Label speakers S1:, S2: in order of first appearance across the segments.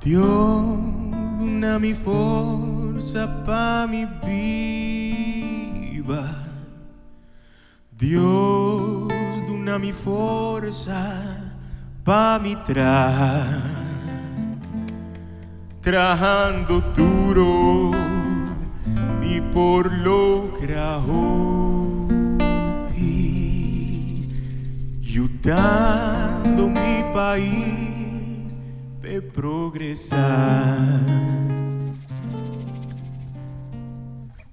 S1: Dios duna mi forsa pa mi biba. Dios duna mi forsa pa mi traha. Trahando duro mi por logra hopi. Yudando mi pais p'e progresa.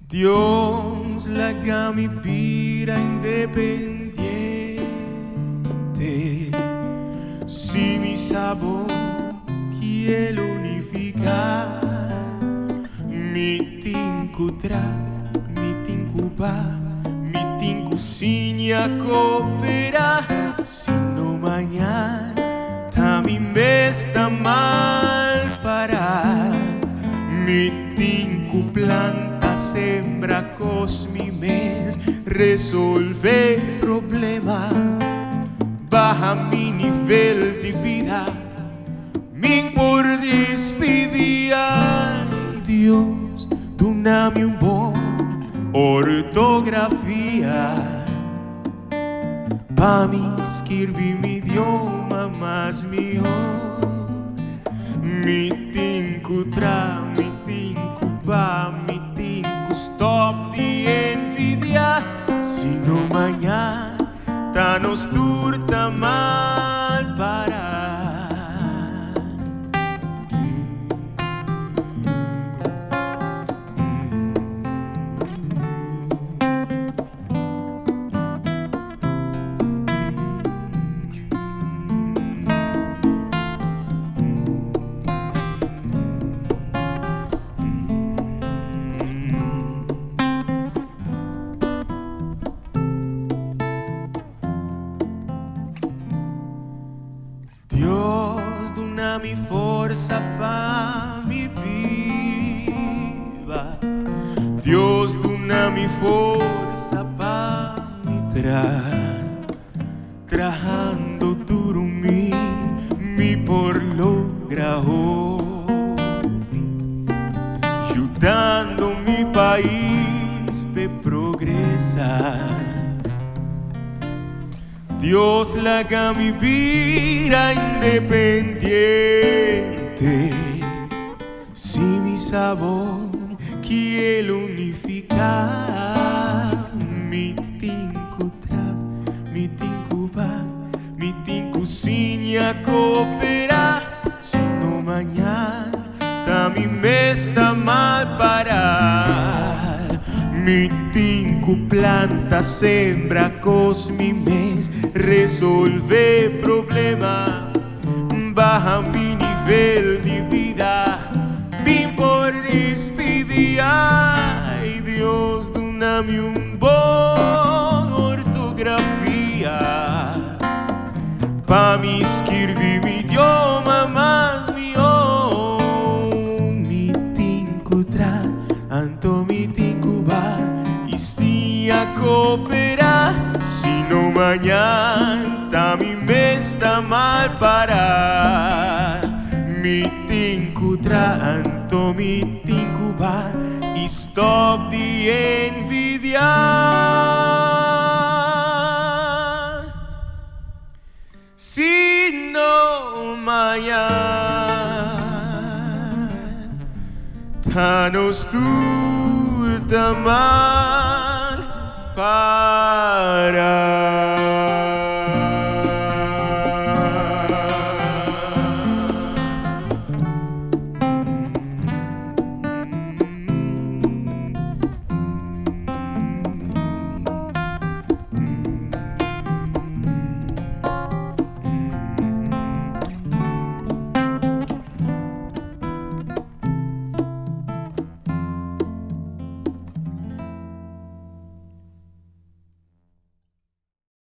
S1: Dios laga mi bira independiente. Si mi sa bo kier unifica. Mi tin cu tra, mi tin cu ba, mi tin cu siña coopera. Sino mañan ta mi mes ta mal para. Mi tin cu planta, sembra cos mi mes, resolve problema, baha mi nivel di bida, mi por despidi. Ay, Dios, dunami un bon ortografia pa mi skirbi mi idioma mas miho. Mi tin cu tra, mi tin cu ba, mi tin cu stop di envidia. Sino mañan ta nos tur ta mal para. Dios duna mi forsa pa mi biba. Dios duna mi forsa pa mi tra. Trahando duro mi por logra hopi. Yudando mi pais p'e progresa. Dios laga mi bira independiente. Si mi sa bo kier unifica. Mi tin cu tra, mi tin cu ba, mi tin cu siña coopera. Sino mañan ta mi mes ta mal para. Mi tin cu planta, sembra cos mi mes, resolve problema, baha mi nivel di bida, mi por despidi. Ay, Dios, dunami un bon ortografia pa mi skirbi mi idioma mas miho. Mi tin cu tra, anto mi tin cu ba, y siña coopera. Sino mañan ta mi mes ta mal para. Mi tin cu tra, anto mi tin cu ba, y stop di envidia. Sino mañan ta nos tur ta mal para.